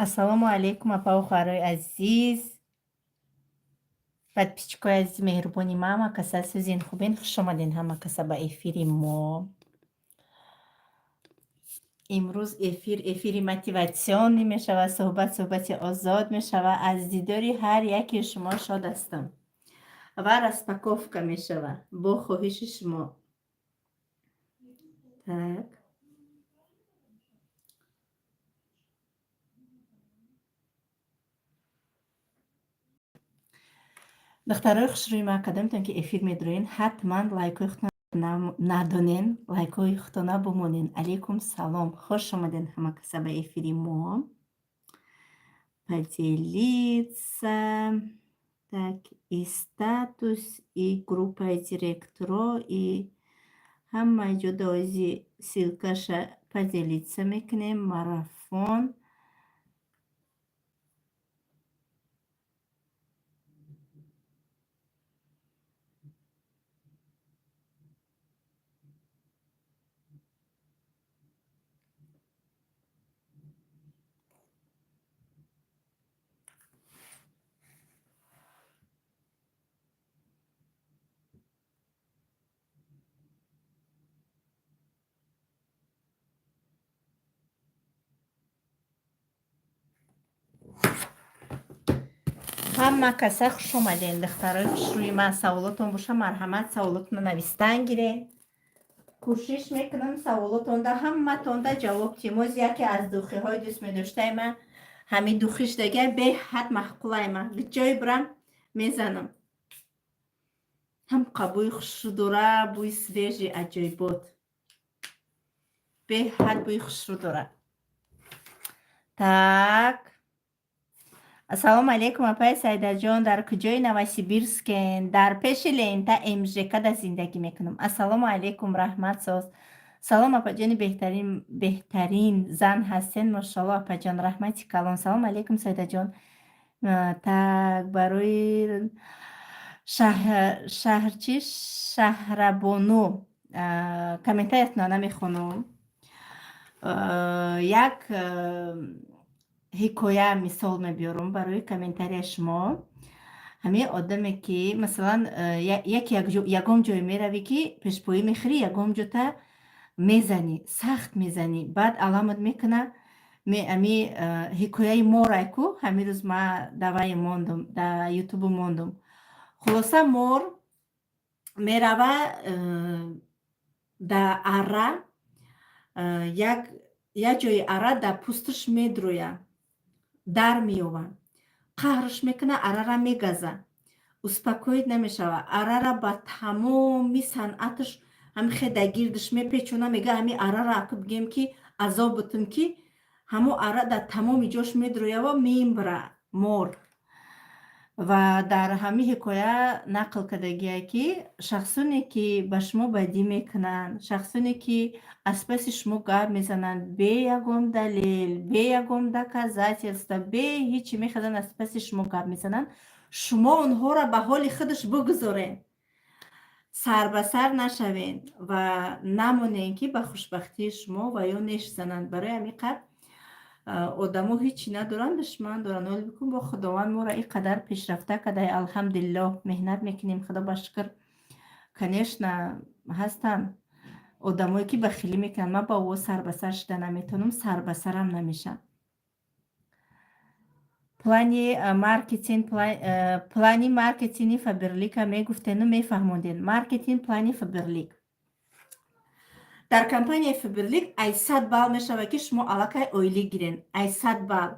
Ассалому алайкум, апаву хоҳарои азиз, подписчикои азизи меҳрубони ма, ҳама каса сӯзин, хубен? Хуш омаден ҳама каса ба эфири мо. Имрӯз эфир эфири мотивационный мешавад, суҳбат суҳбати озод мешавад. Аз дидори ҳар яке шумо шод ҳастам ва распаковка мешавад бо хоҳиши шумо. Так. Духтарои хушрӯи ман, кадомтон ки эфир медроен, ҳатман лайкҳои худтон надонен, лайкҳои худтона бумонен. Алейкум салом, хуш омаден ҳама каса ба эфири мо. Поделиться, так, и статус, и группаи директоро, и ҳама ҷо доизи ссылкаша поделиться мекунем. Марафон. Ҳама каса хуш омаден, духтарои хушрӯи ман. Саволотон боша, марҳамат, саволотонро навистан гирен. Кӯшиш мекунам саволотонда ҳаматонда ҷавоб диҳем. Оз яке аз духиҳои дӯст медоштаи ман ҳамин духиш дага беҳад маъқулай ман. Ҷое бирам, мезанам. Ҳам бӯи хушрӯ дора, бӯи свежий, аҷоибот. Беҳад бӯи хушрӯ дора. Так. Ассалому алайкум, апаи Саидаҷон, дар куҷои Новосибирскен? Дар пеши лента МЖК да зиндагӣ мекунам. Ассалому алайкум, раҳмат, соз. Салом, апаҷони беҳтарин, беҳтарин зан ҳастен, мошалло, апаҷон, раҳмати калон. Салом алайкум, Саидаҷон. Так, барои шаҳрчи Шаҳрабону комментариятонро намехонам. Як ҳикоя мисол мебиёрам барои комментарияи шумо. Ҳамин одаме ки, масалан, яке ягон ҷое меравӣ, ки пешпоӣ мехӯрӣ, ягон ҷота мезанӣ, сахт мезанӣ, баъд аламат мекуна. Ами ҳикояи морай ку ҳамин рӯз ма давае мондум, да ютубу мондум. Хулоса, мор мерава да арра, як ҷои арра да пӯсташ медрӯя, дар меёва, қаҳрш мекуна, аррара мегаза, успокоить намешава, аррара ба тамоми санъаташ ҳами хе да гирдиш мепечона, мега: «Ҳами аррара аку бигем ки азоб бутум», ки ҳамо арра дар тамоми ҷош медрӯява, мембра мор. Ва дар ҳамин ҳикоя нақл кардагие, ки шахсоне ки ба шумо бадӣ мекунанд, шахсоне ки аз паси шумо гап мезананд, бе ягон далел, бе ягон доказательства, бе ҳичи мехезанд, аз паси шумо гап мезананд, шумо онҳоро ба ҳоли худаш бигузоред, сарбасар нашавед ва намонед, ки ба хушбахтии шумо ва ё неш зананд. Барои ҳамин қадр одамо ҳичи надоранд, душман доранд. Оли бикун, бо Худованд моро ин қадар пешрафта карда, алҳамдулиллоҳ, меҳнат мекунем, Худо ба шукр. Конечно, ҳастанд одамое ки бахилӣ мекунанд, ман ба о сарбасар шуда наметавонам, сарбасарам намешавам. Плани маркетинги Фаберлика мегуфтену мефаҳмонден. Маркетинг плани Фаберлик. Дар компанияи Фаберлик ай 100 балл мешавад, ки шумо аллакай ойлик гирен. Ай 100 балл,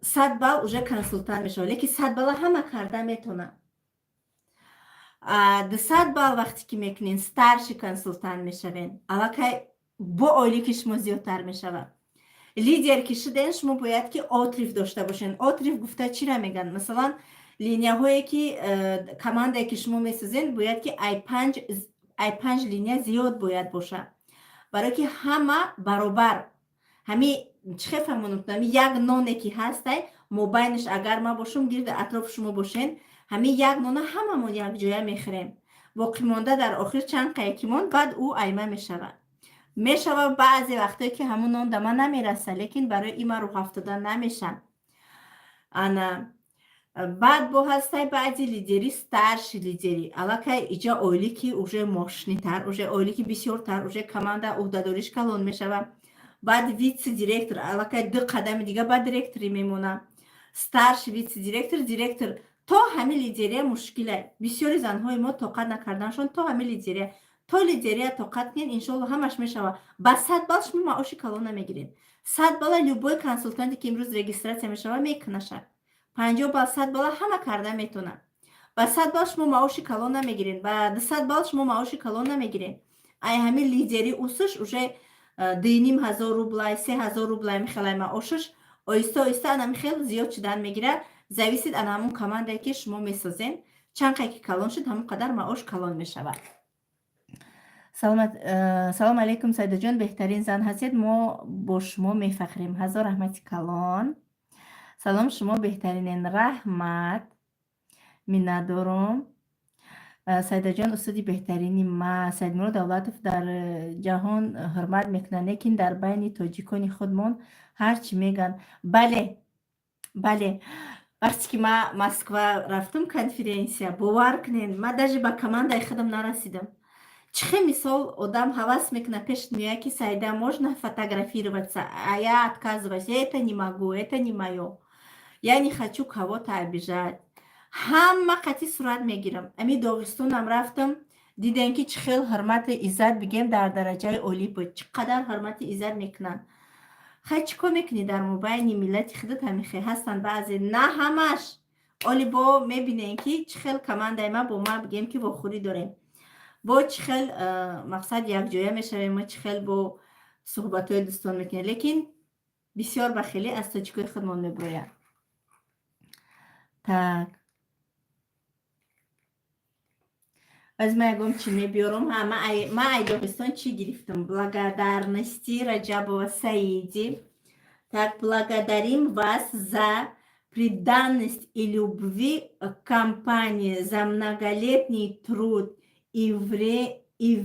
100 балл уже консултант мешавад, лекин 100 балла ҳама карда метавонад. 200 балл вақте ки мекунен, старший консултант мешавен, аллакай бо ойлики шумо зиёдтар мешавад. Лидер ки шуден, шумо бояд ки отрыв дошта бошен. Отрыв гуфта чира мегӯянд? Масалан, линияҳое ки командае ки шумо месозен, бояд ки ай панҷ линия зиёд бояд бошад, барое ки ҳама баробар. Ҳами чӣ хел фаҳмонам? Ҳами як ноне ки ҳастай, мобайнаш агар ман бошам, гирди атрофи шумо бошен, ҳамин як нона ҳамамон якҷоя мехӯрем. Боқимонда дар охир чанд қая ки монд, баъд ӯ айма мешавад. Мешава баъзе вақтое, ки ҳамун нон да ман намераса, лекин барои има рӯҳафтода намешам. Ана баъд бо ҳастай баъди лидери, старший лидери, аллакай иҷа ойлики уже мощныйтар, уже ойлики бисёртар, уже команда уҳдадориш калон мешава. Баъд вице директор, аллакай ду қадами дига ба директори мемона, старший вице директор, директор. То ҳамин лидерия мушкила. Бисёри занҳои мо тоқат накарданшон то ҳамин лидерия. То лидерия тоқат кунед, иншоалло, ҳамаш мешава. Ба 100 балл шумо маоши калон намегиред. 100 балла любой консультанте, ки имрӯз регистрация мешава, мекунаша. 50 балл, 100 балла ҳама карда метавонад. Ба 100 балл шумо маоши калон намегиред, ба 200 балл шумо маоши калон намегиред. Ай ҳамин лидери усуш уже 2500 рублай, 3000 рублай михелай маошаш оҳиста оҳиста ана михел зиёд шудан мегирад. Зависит ана ҳамун командае, ки шумо месозен. Чанд қай ки калон шуд, ҳамон қадар маош калон мешавад. Салом алейкум, Сайдаҷон, беҳтарин зан ҳастед, мо бо шумо мефахрем. Ҳазор раҳмати калон. Салом, шумо беҳтаринен. Раҳмат, миннатдорум. Сайдаҷон, устоди беҳтарини ма. Саидмурод Давлатов дар ҷаҳон ҳурмат мекунанд, лекин дар байни тоҷикони худмон ҳар чӣ мегӯянд. Бале, бале, вақте ки ма Москва рафтам конференсия, бовар кунед, ма даже ба командаи худам нарасидам. Чӣ хел, мисол, одам ҳавас мекунад, пешат меояд, ки «Сайда, можно фотографироваться?» А я отказываюсь: я это не могу, это не моё, я не хочу кого-то обижать. Ҳама қатъи сурат мегирам. Ами Доғистонам рафтам, дидем, ки чӣ хел ҳурмату иззат, бигем, дар дараҷаи олӣ буд, чӣ қадар ҳурмату иззат мекунанд. Хай, чӣ кор мекунӣ, дар мобайни миллати худат ҳамихе ҳастанд баъзе, на ҳамаш. Оли бо мебинем, ки чӣ хел командаи ма бо ма, бигем, ки вохӯрӣ дорем, бо чӣ хел мақсад якҷоя мешавем, мо чӣ хел бо суҳбатҳои дӯстон мекунем, лекин бисёр ба хеле аз тоҷикои худмон мебурояд. Так, аз ма ягон чӣ мебиёрам. Ма ай Доғистон чӣ гирифтам? Благодарности Раҷабова Саиди. Так, благодарим вас за преданность и любви к компании, за многолетний труд и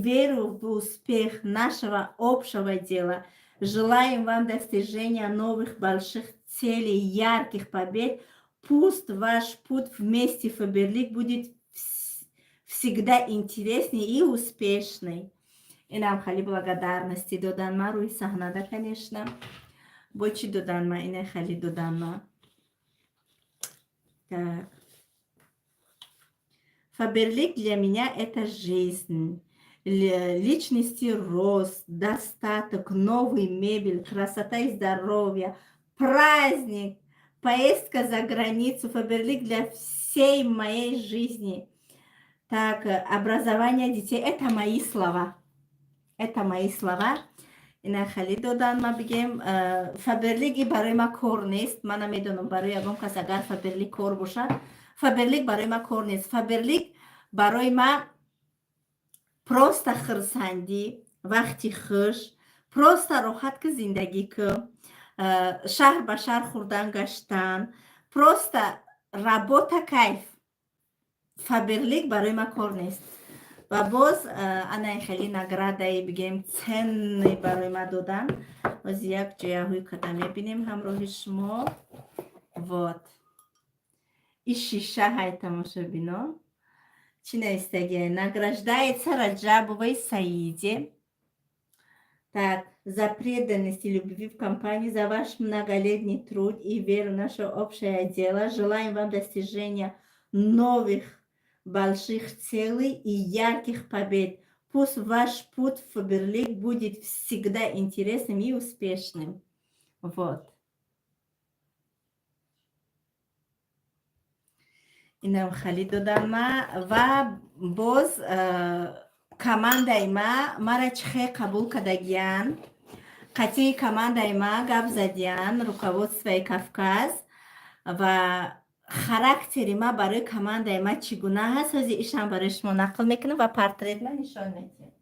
веру в успех нашего общего дела. Желаем вам достижения новых больших целей, ярких побед. Пусть ваш путь вместе Фаберлик будет всегда интересный и успешный. Инам хали благодарности додан ма рӯи саҳнада, конечно. Бо чӣ додан ма? Ина хали додан ма. Так. Фаберлик для меня это жизнь. Личности рост, достаток, новый мебель, красота и здоровье, праздник, поездка за границу. Фаберлик для всей моей жизни. Так, образование детей. Это мои слова. Это мои слова. Ина хали додан ма, бигем, Фаберлик и барои ма кор нест. Ман намедонам, барои ягон кас агар Фаберлик кор бошад, Фаберлик барои ма кор нест. Фаберлик барои ма просто хурсандӣ, вақти хуш, просто роҳат ки зиндагӣ ку, шаҳр ба шаҳр хӯрдан гаштан, просто работа, кайф. Фаберлик барои ма кор нест. Ва боз анаи хеле наградаи, бигем, ценный барои ма додан. Боз як ҷояҳои када мебинем ҳамроҳи шумо. Вот и шиша ҳай, тамошобино, чӣ навистагия? Награждается Раджабовой Саиде, так, за преданность и любви в компании, за ваш многолетний труд и веру в наше общее дело. Желаем вам достижения новых больших целей и ярких побед. Пусть ваш путь в Фаберлик будет всегда интересным и успешным. Вот. Инам хали додам ма. Ва боз командаи ма мара чӣ хел қабул кардагиян, қатъии командаи ма гап задиян руководствои Кавказ ва характери ма барои командаи ма чӣ гуна ҳаст, ҳозир ишам барои шумо нақл мекунам ва портрет ма нишон медиҳем.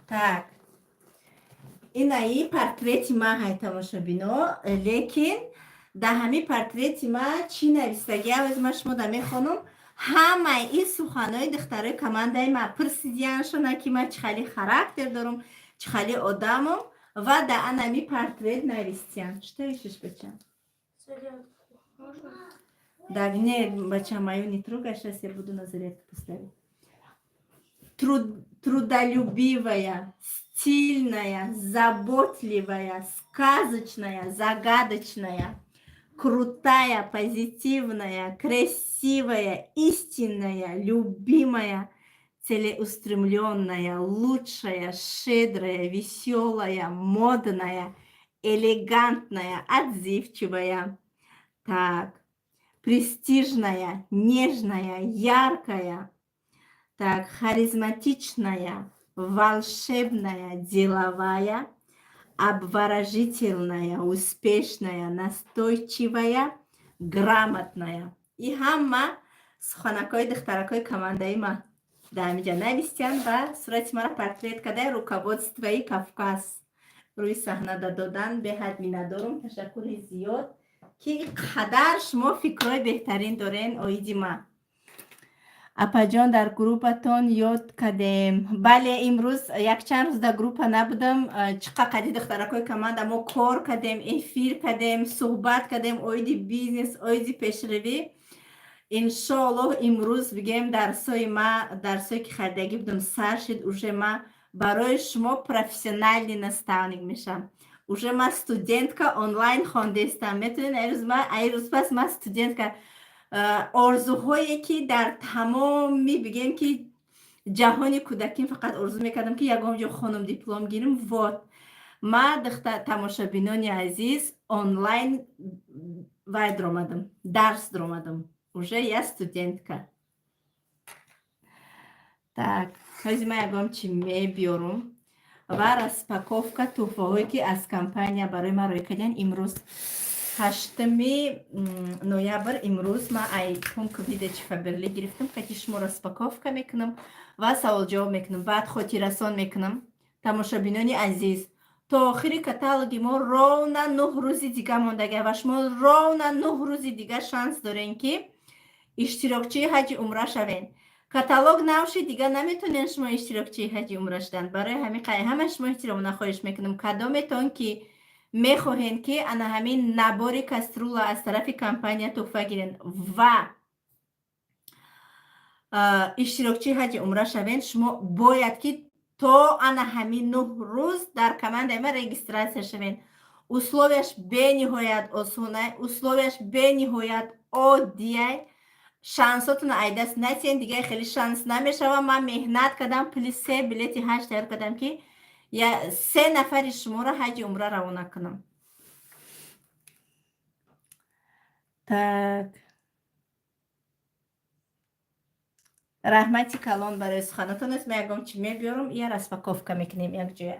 Так, инаи портрети ман ҳай, тамошобино, лекин Дар ҳамин портрети ма чӣ навистагӣ, аваз ма шумо да мехонам. Ҳамаи ин суханҳои духтарои командаи ма пурсидияншона, ки ман чӣ хали характер дорам, чӣ хали одамам, ва дар анами портрет навистиян. Что ищешь, бача? Зарядку. Можно? Да, не, бача, мою не трогай, сейчас я буду на зарядку поставить. Трудолюбивая, стильная, заботливая, сказочная, загадочная, крутая, позитивная, красивая, истинная, любимая, целеустремленная, лучшая, щедрая, веселая, модная, элегантная, отзывчивая, так, престижная, нежная, яркая, так, харизматичная, волшебная, деловая, обворожительная, успешная, настойчивая, грамотная. И ҳама суханакҳои духтаракҳои командаи ма дар ҳамиҷа навистиянд ва сурати маро портрет карда руководствои Кавказ рӯи саҳна додан. Беҳад миннатдорум, ташаккури зиёд, ки ин қадар шумо фикрҳои беҳтарин дорен оиди ма. Апаҷон, дар группатон ёд кардем. Бале, имрӯз якчанд рӯз дар группа набудам. Чӣ қа қади духтаракҳои команда мо кор кардем, эфир кардем, суҳбат кардем оиди бизнес, оиди пешравӣ. Иншоаллоҳ, имрӯз бигем, дарсои ма, дарсое ки харидагӣ будам, сар шид. Уже ма барои шумо профессиональный наставник мешам. Уже ма студентка онлайн хондестам, метавонед айрӯз ма, айрӯз пас ма студентка. Орзуҳое ки дар тамоми, бигем, ки ҷаҳони кӯдаким фақат орзу мекардам, ки ягон ҷо хонум, диплом гирим, вот ма, духта тамошобинони азиз, онлайн вай даромадам, дарс даромадам, уже я студентка. Так, ҳози ман ягон чи мебиёрум ва распаковка туҳфаҳое, ки аз компания барои ман рӯй кардиян. Имрӯз 8 ноябр, имрӯз ман ай пункт выдачи Фаберлик гирифтам. Қати шумо распаковка мекунам ва саволҷавоб мекунам, баъд хотиррасон мекунам. Тамошобинони азиз, то охири каталоги мо ровно 9 рӯзи дига мондага ва шумо ровно 9 рӯзи дига шанс дорем, ки иштирокчии ҳаҷи умра шавен. Каталог нав шид, дига наметонен шумо иштирокчии ҳаҷи умра шудан. Барои ҳамин ҳама шумо эҳтиромона хоҳиш мекунам, кадометон ки мехоҳем, ки ана ҳамин набори кастрюля аз тарафи компания туҳфа гирен ва иштирокчии ҳаҷи умра шавен, шумо бояд ки то ана ҳамин 9 рӯз дар командаи ма регистрация шавен. Условияш бениҳоят осонай, условияш бениҳоят оддияй. Шансотона айдаст натиҳен, дига хеле шанс намешава. Ман меҳнат кардам, пули се билети ҳаҷ тайёр кардам, ки я се нафари шуморо ҳаҷи умра равона кунам. Так, раҳмати калон барои суханотон аст. Ман ягон чи мебиёрам, я распаковка мекунем якҷоя.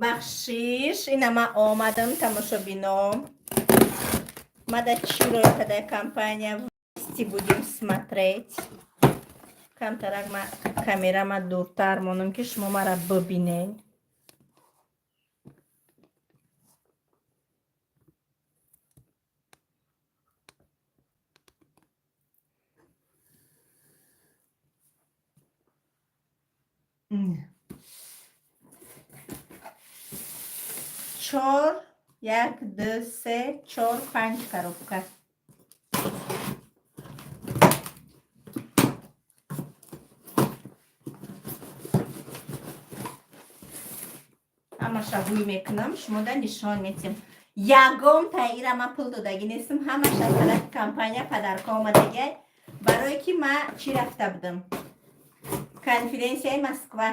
Бахшиш, ина ман омадам, тамошобино. Мада чӣ рӯй кадай компания, вместе будем смотреть. Камтарак ма камерама дуртар монам, ки шумо мара бибинед. Чор, як, ду, се, чор, панҷ коробка. Ҳамаша ҳуй мекунам, шумода нишон метиҳам. Ягон таира ман пул додагӣ нестам, ҳамаш аз тарафи компания подарка омадагиай. Барое ки ман чӣ рафта будам? Конференсияи Москва.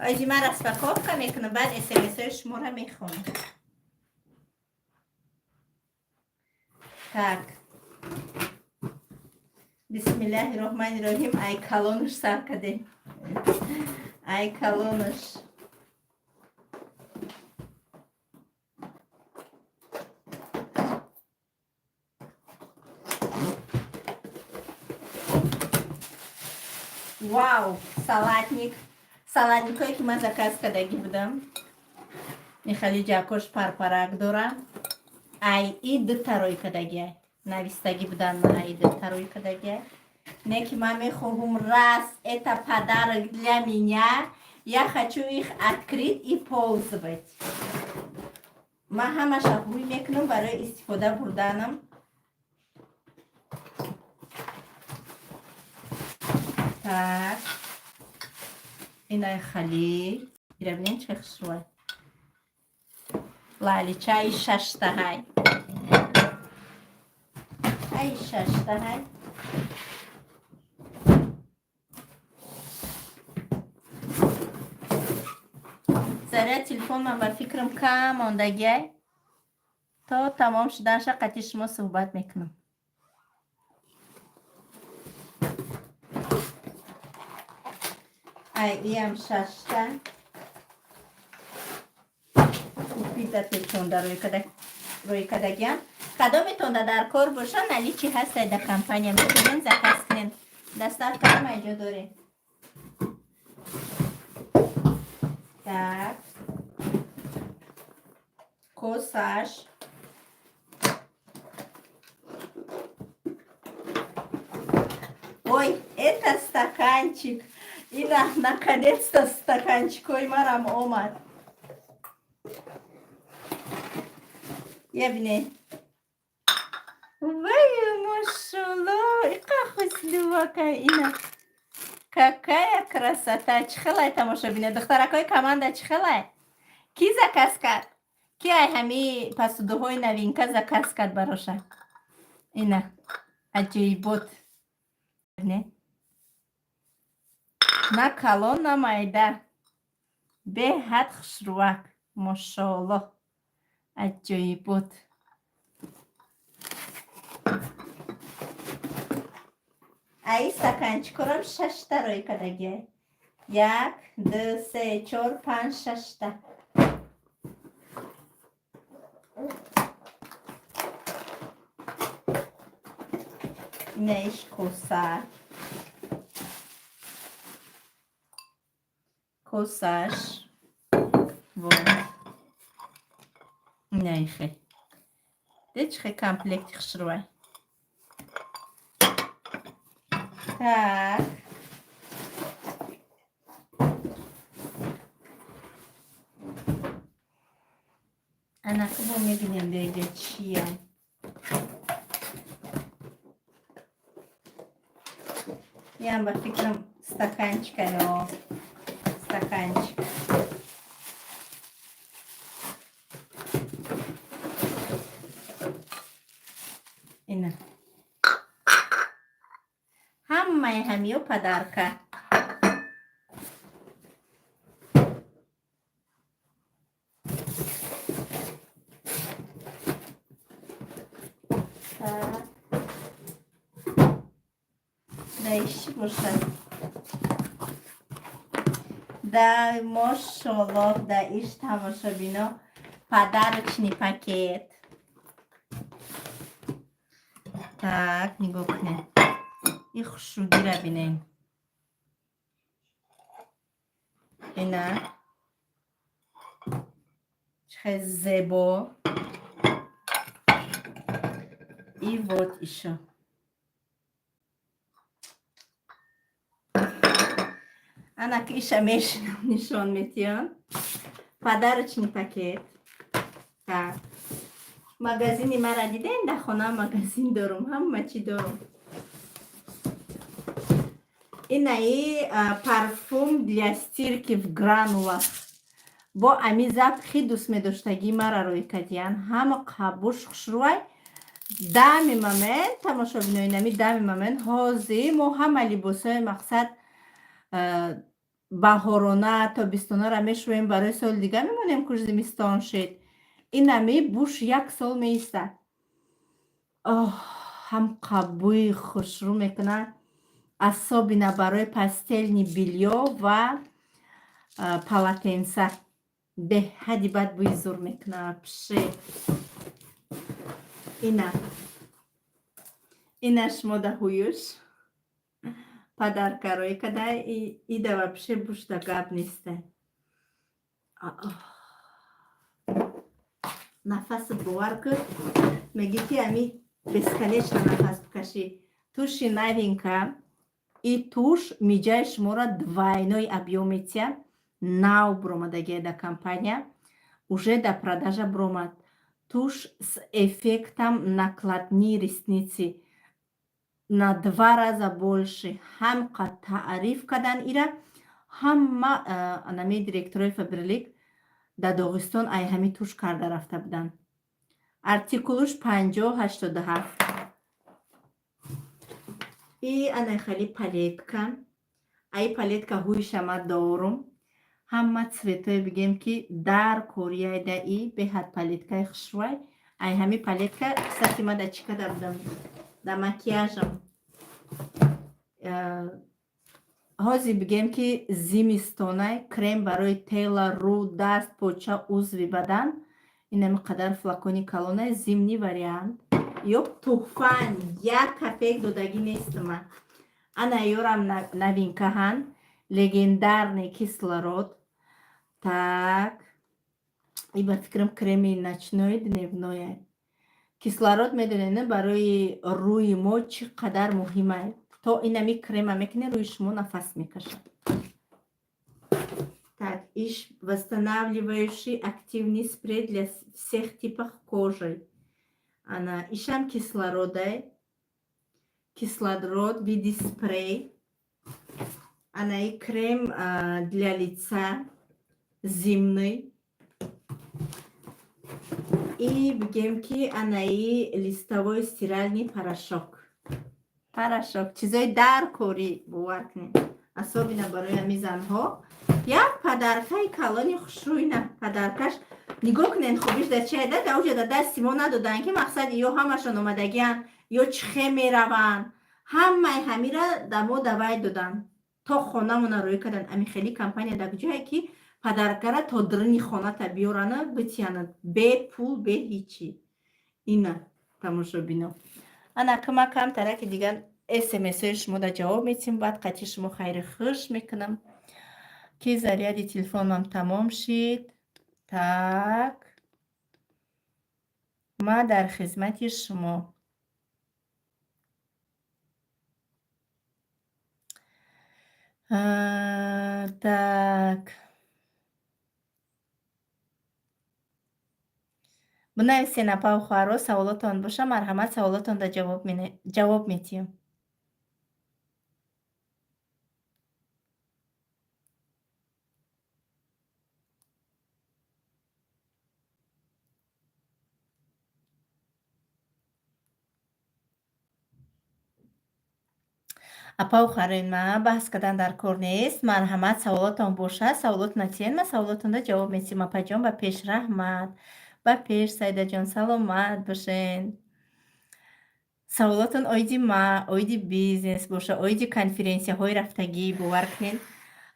Ози ман распаковка мекунам, баъд смсҳои шуморо мехонам. Так. Бисмиллаҳи роҳмани роҳим. Ай калонуш сар кардем. Ай калонуш. Вау, салатник. Салатникое ки ман заказ кардагӣ будам. Михали ҷакош парпарак дора. Ай и дута рӯй кардагиай. Навистагӣ будан ман ай дута рӯй кардагиай. Не ки ман мехоҳум, раз это подарок для меня, я хочу их открыть и пользовать. Ман ҳамаша ҳуй мекунам барои истифода бурданам. Так. Инай хали. Ира бинем, чӣ хушрӯй. Лаличаи шаштаҳай. Ай шаштаҳай. Заряд телефон ман ба фикрам кам мондагиай. То тамом шуданша қатъи шумо суҳбат мекунам. Ай иам шашта. Купида печонда рӯй кардагиам. Кадометонда дар кор боша, наличии ҳастай да компания, метавонед заказ кунед. Доставка ҳама ҷо дорем. Так. Косаш. Ой, это стаканчик. Ина, наконец-то стаканчикои марам омад. Я бинед. Вай, машалло, иқа хуслювака ина. Какая красота! Чӣ хелай, тамошобине? Духтаракои команда, чӣ хелай? Ки заказ кард? Ки ай ҳами посудуҳои новинка заказ кард бароша? Ина, аҷоибот. Не? На калон, на майда. Беҳад хушрӯвак. Мошоаллоҳ. Аҷоибот. Ай стаканчикорам шашта рӯй кардагиай. Як, ду, се, чор, панҷ, шашта. Инаиш коса. Косаш. Во. Инаихе. Де чӣ хе комплекти хушрӯвай. Так. Анака бо мебинем, дега чия. Ям ба фикрам стаканчика ё стаканчик. Ина. Ҳамаи ҳамиё подарка. Так. Да ищи бошад. Да, мошоллоҳ, да иш, тамошобино, подарочный пакет. Так, нигоҳ кунед. И хушрӯгира бинед. Ина. Чӣ хел зебо. И вот ещё. Ана ки иша мешинам, нишон метиҳам. Подарочный пакет. Так, магазини мара дидем? Дар хона магазин дорум, ҳама чӣ дорум. Инаи парфюм для стирки в гранулах, бо ами запахи дӯстмедоштагии мара рӯй кардиян. Ҳама қабуш хушрӯвай. Дами момент, тамошобинои, нами дами момент ҳозир мо ҳама либосҳои, мақсад, баҳорона, тобистонара мешӯем, барои соли дига мемонем, куш зимистон шид. Инами буш як сол меистад. Оҳ, ҳам қабӯи хушрӯ мекунад, особенно барои постельный бельё ва полотенца. Беҳади бад бӯи зур мекунад пше. Ина шумо да ҳуюш подаркарои када. Ида вообще бушда гап неста. Нафасат, бовар кун, мегӣ ки ами бесконечно нафас бикашӣ. Туши новинка и тушь миҷаи шуморо двойной объём метиҳад. Нав буромадагия да компания, уже да продажа буромад. Тушь с эффектом накладные ресницы, на два раза больше. Ҳамқа таъриф кардан ира ҳама анами директорои Фаберлик дар Доғистон ай ҳами тушь карда рафта буданд. Артикулуш 5087. И анай хали палетка. Ай палетка ҳуйша ма дорум, ҳама цветое, бигем ки дар корияйда. И беҳад палеткаи хушрӯай. Ай ҳами палетка, кстати, ма да чӣ када будам, да макияжам. Ҳозир, бигем ки зимистонай, крем барои тела, рӯ, даст, поча, узви бадан. Инами қадар флакони калонай, зимний вариант. Ё туҳфан, як копеек додагӣ нестима. Ана ёрам новинкаҳан, легендарный кислород. Так, и ба фикрам креми ночной, дневной. Кислород медонед, барои рӯи мо чӣ қадар муҳимай. То инами крема мекунед, рӯи шумо нафас мекашад. Так, иш восстанавливающий активный спрей для всех типов кожи. Ана ишам кислородай, кислород в виде спрей. Ана и крем для лица зимний. И бигем ки анаи листовой стиральный порошок. Порошок, чизои дар корӣ, бовар кунед, особенно барои ҳами занҳо. Як подаркаи калони хушрӯйна. Подаркаш нигоҳ кунед, хубиш дар чиайда, да уҷа да дасти мо надоданд, ки мақсад ё ҳамашон омадагианд, ё чихе мераванд. Ҳамаи ҳамира да мо давай доданд, то хонамона рӯй карданд. Ами хели компания дар куҷое, ки подаркара то даруни хоната биёрана битиянад, бе пул, бе ҳичи. Ина, тамошобино, ана кама камтараки дигар смсҳои шумо да ҷавоб метиҳем, баъд қатъи шумо хайри хуш мекунам, ки заряди телефонам тамом шид. Так, ма дар хизмати шумо. Так, бинависен, апаву хоҳаро, саволотон боша, марҳамат, саволотонда ҷавоб метиҳем. Апаву хоҳарои ман, баҳс кардан дар кор нест. Марҳамат, саволотон боша, саволотона тиҳен, ман саволотонда ҷавоб метиҳем. Апаҷон, ба пеш, раҳмат, ба пеш. Саидаҷон, саломат бошен. Саволотон оиди ма, оиди бизнес боша, оиди конференсияҳои рафтагӣ, бовар кунед,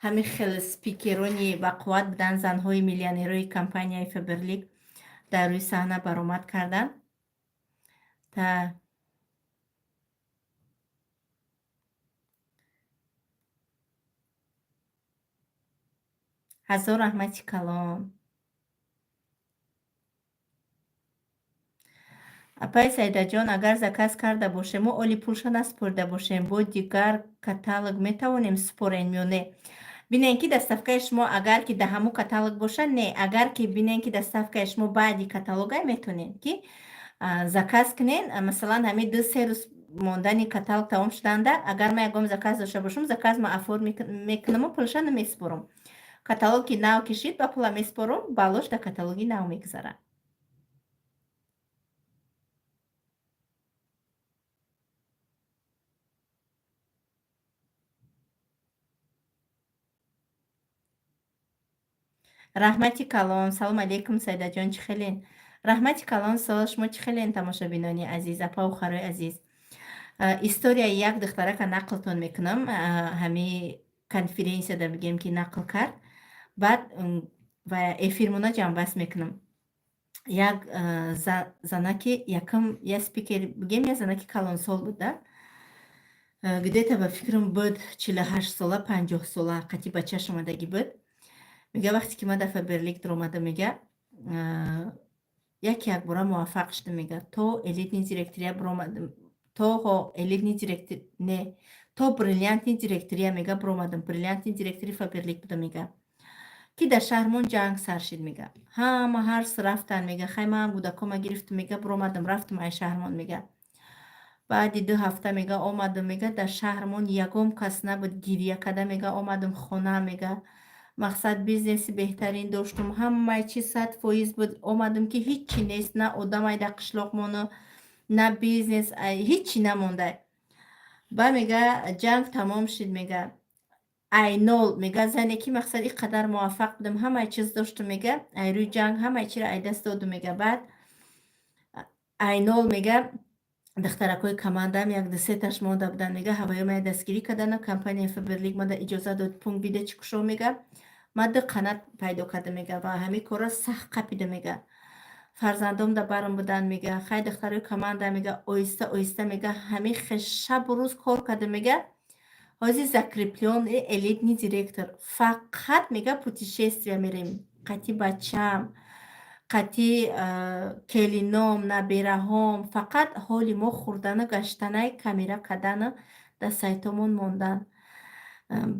ҳамин хел спикерони бақувват буданд, занҳои миллионерои компанияи Фаберлик дар рӯи саҳна баромад карданд. Та ҳазор раҳмати калон. Апаи Саидаҷон, агар заказ карда бошем, мо оли пулша насупорида бошем, бо дигар каталог метавонем супорем ё не? Бинен, ки доставкаи шумо агар ки да ҳамун каталог боша, не, агар ки бинен, ки доставкаи шумо баъди каталогай, метонен ки заказ кунен. Масалан, ҳамин 2-3 рӯз мондани каталог тамом шуданда, агар ман ягон заказ дошта бошам, заказ ма оформить мекунаму пулша намеспорам. Каталоги нав кишид, ба пула меспорам, балош дар каталоги нав мегузарад. Раҳмати калон. Салом алейкум, Сайдаҷон, чӣ хелен? Раҳмати калон. Сол, шумо чӣ хелен, тамошобинони азиз, апаву харои азиз? Историяи як духтарака нақлтон мекунам. Ҳами конференсияда бигем, ки нақл кард, баъд ва эфирмона ҷамъбаст мекунам. Як занаки, якум я спикер бигем, я занаки калонсол буда, где-то, ба фикрам, буд 48 сола, 50 сола, қати бачаш омадагӣ буд. Мега, вақте ки ман дар Фаберлик даромада, мега, яке якбора муваффақ шудам, мега, то элитный директория биромадам, то элитный директор не, то бриллиантный директория, мега, биромадам, бриллиантный директори Фаберлик будам. Мега, ки дар шаҳрмон ҷанг сар шид, мега, ҳама ҳарс рафтан. Мега, хай, ман кӯдакома гирифтам, мега, биромадам, рафтам ай шаҳрмон. Мега, баъди 2 ҳафта, мега, омадам. Мега, дар шаҳрмон ягон кас набуд. Гирья када, мега, омадам хона. Мега, мақсад, бизнеси беҳтарин доштум, ҳамаи чиз 100% буд. Омадам, ки ҳиччи нест, на одамай дар қишлоқмону, на бизнес, ҳиччи намонда. Ба мега, ҷанг тамом шид, мега, айнол, мега, зане ки, мақсад, ин қадар муваффақ будам, ҳамаи чиз доштум, мега, ай рӯи ҷанг ҳамаи чиро ай даст додум. Мега, баъд айнол, мега, духтаракҳои командаам як дусеташ монда буданд. Мега, ҳавоё дастгирӣ кардана, компанияи Фаберлик мада иҷоза дод пункт выдачи кушо. Мега, ман ду қанат пайдо карда, мега, ва ҳамин корро сахт қапида. Мега, фарзандом да барам буданд. Мега, хай, духтарои команда, мега, оҳиста оҳиста, мега, ҳамин хел шабу рӯз кор карда. Мега, ҳозир закреплённый элитный директор. Фақат, мега, путешествия мерем қати бачам, қати келином, набераҳом. Фақат ҳоли мо хӯрдану гаштанай, камера кардану дар сайтомон мондан.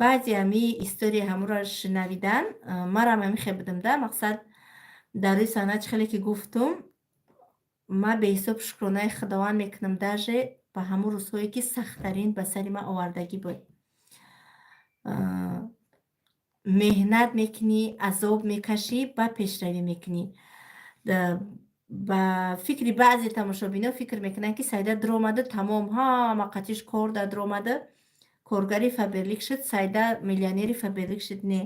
Баъди ҳами история ҳамуро шунавидан, марам ҳами хел будам да. Мақсад, дар рӯи саҳна чӣ хеле ки гуфтум, ман беҳисоб шукронаи Худованд мекунам, даже ба ҳамун рӯзҳое ки сахттарин ба сари ман овардагӣ буд. Меҳнат мекунӣ, азоб мекашӣ, ба пешравӣ мекунӣ. Ба фикри баъзе тамошобино, фикр мекунанд, ки Сайда дуромада, тамом, ҳама қатиш кор да дуромада, коргари Фаберлик шуд, Сайда миллионери Фаберлик шуд. Не,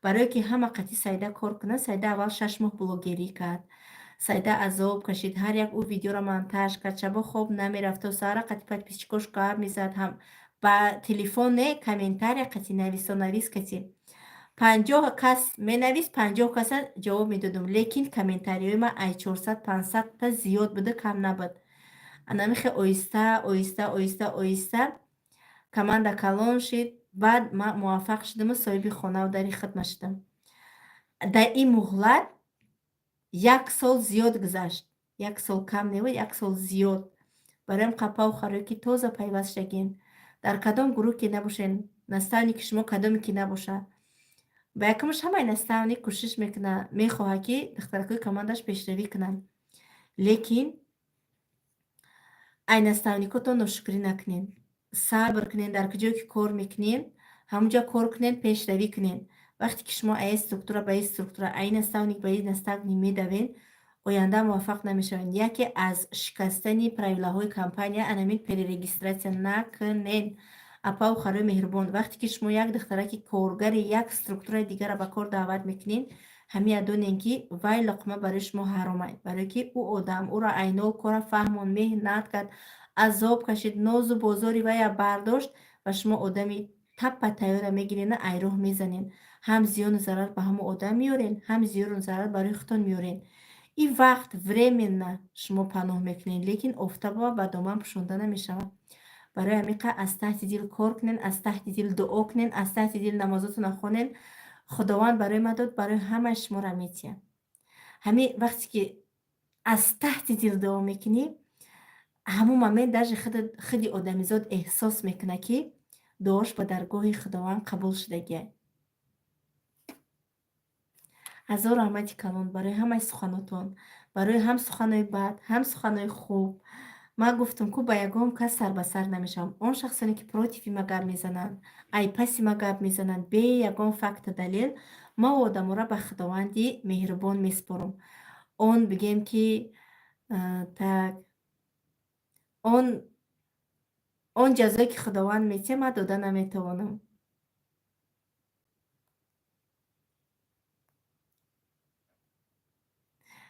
барое ки ҳама қатӣ Сайда кор кунад, Сайда аввал 6 моҳ блогерӣ кард, Сайда азоб кашид, ҳар як ӯ видеоро монтаж кард, шабо хоб намерафт, то саҳара қати подписчикош гап мезад, ҳам ба телефон не, комментария қати нависонавис кати. 50 кас менавист, 50 каса ҷавоб медодум, лекин комментариҳои ман ай 400, 500-та зиёд буда, кам набуд. Анамихе оҳиста оҳиста, оҳиста оҳиста команда калон шид. Баъд ман муваффақ шудаму соҳиби хонаву дари хидма шудам. Дар ин муҳлат як сол зиёд гузашт, як сол кам небуд, як сол зиёд. Бароям қаппаву хароё ки тоза пайваст шагем, дар кадом гурӯҳ ки набошен, наставники шумо кадоме ки набошад, ба якумаш ҳамаи наставник кӯшиш мекунад, мехоҳад, ки духтаракҳои командаш пешравӣ кунанд, лекин ай наставникотон ношукрӣ накунед, сабр кунед. Дар куҷое ки кор мекунед, ҳамунҷо кор кунед, пешравӣ кунед. Вақте ки шумо ай структура ба ин структура, ай наставник ба ин наставник медавед, оянда муваффақ намешавед. Яке аз шикастани правилаҳои компания анамин перерегистрация накунед, апаву харои меҳрубон. Вақте ки шумо як духтараки коргари як структураи дигарро ба кор даъват мекунед, ҳамия донед, ки вай луқма барои шумо ҳаромай, барое ки ӯ одам ӯро айнол кора фаҳмон, меҳнат кард, азоб кашид, нозу бозори вая бардошт ва шумо одами таппа тайёра мегирена, айроҳ мезанед. Ҳам зиёну зарар ба ҳамон одам меорен, ҳам зиёну зарар барои худтон меорен. Ин вақт временно шумо паноҳ мекунед, лекин офтоба ба доман пӯшонда намешавад. Барои ҳамин қа аз таҳти дил кор кунед, аз таҳти дил дуо кунед, аз таҳти дил намозотонро хонед. Худованд барои ман дод, барои ҳамаи шуморо метиҳад. Ҳамин вақте ки аз таҳти дил дуо мекунӣ, ҳамон момент даже худи одамизод эҳсос мекунад, ки дуош ба даргоҳи Худованд қабул шудагиай. Ҳазор раҳмати калон барои ҳамаи суханотон, барои ҳам суханои бад, ҳам суханои хуб. Ман гуфтам, ку ба ягон кас сарбасар намешавам. Он шахсоне, ки против и ма гап мезананд, ай паси ма гап мезананд, бе ягон факту далел, ма одаморо ба Худованди меҳрубон месупорам. Он бигем, ки так, он ҷазое, ки Худованд метиҳад, ман дода наметавонам.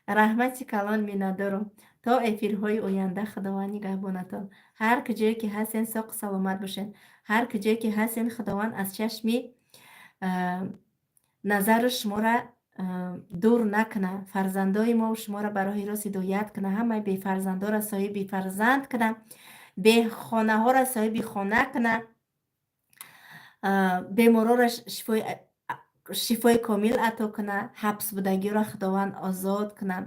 Раҳмати калон, миннатдорам. То эфирҳои оянда Худованд нигаҳбонатон. Ҳар куҷое ки ҳастен, соқу саломат бошед. Ҳар куҷое ки ҳастен, Худованд аз чашми назару шуморо дур накуна. Фарзандои мо шуморо ба роҳи рост ҳидоят куна. Ҳамаи бефарзандоро соҳиби фарзанд куна. Бехонаҳоро соҳиби хона куна. Беморора шифои комил ато куна. Ҳабсбудагиро Худованд озод куна.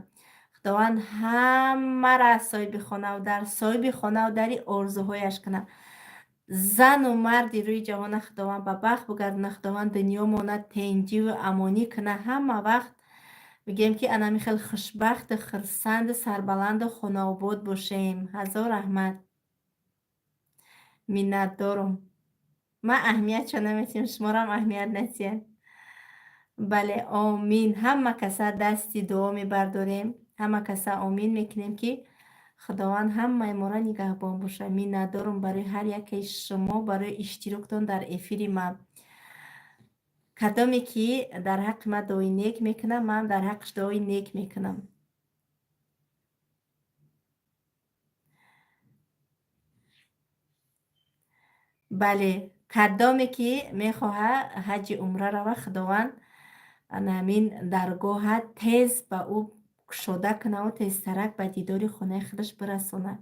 Худованд ҳамаро соҳиби хонаву дар, соҳиби хонаву дари орзуҳояш куна. Зану марди рӯи ҷаҳона Худованд ба бахт бугардона. Худованд дунёмона тенҷиву амонӣ куна. Ҳама вақт бигем, ки анами хел хушбахту хурсанду сарбаланду хонаобод бошем. Ҳазор раҳмат, миннатдорум. Ман аҳамиятшо наметиҳам, шуморам аҳамият натиҳед. Бале, омин. Ҳама каса дасти дуо мебардорем, ҳама каса омин мекунем, ки Худованд ҳамаи моро нигаҳбон бошад. Миннатдорум барои ҳар якаи шумо, барои иштироктон дар эфири ман. Кадоме ки дар ҳаққи ман дуои нек мекунам, ман дар ҳаққаш дуои нек мекунам. Бале, кадоме ки мехоҳад ҳаҷи умра рава, Худованд ҳамин даргоҳа тез ба ӯ кушода кунаву тезтарак ба дидори хонаи худаш бирасонад.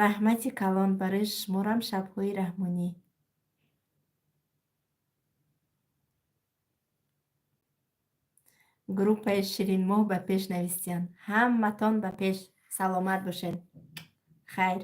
Раҳмати калон барои шуморам. Шабҳои раҳмонӣ. Группаи Ширинмоҳ ба пеш навистиянд. Ҳаматон ба пеш, саломат бошед. Хайр.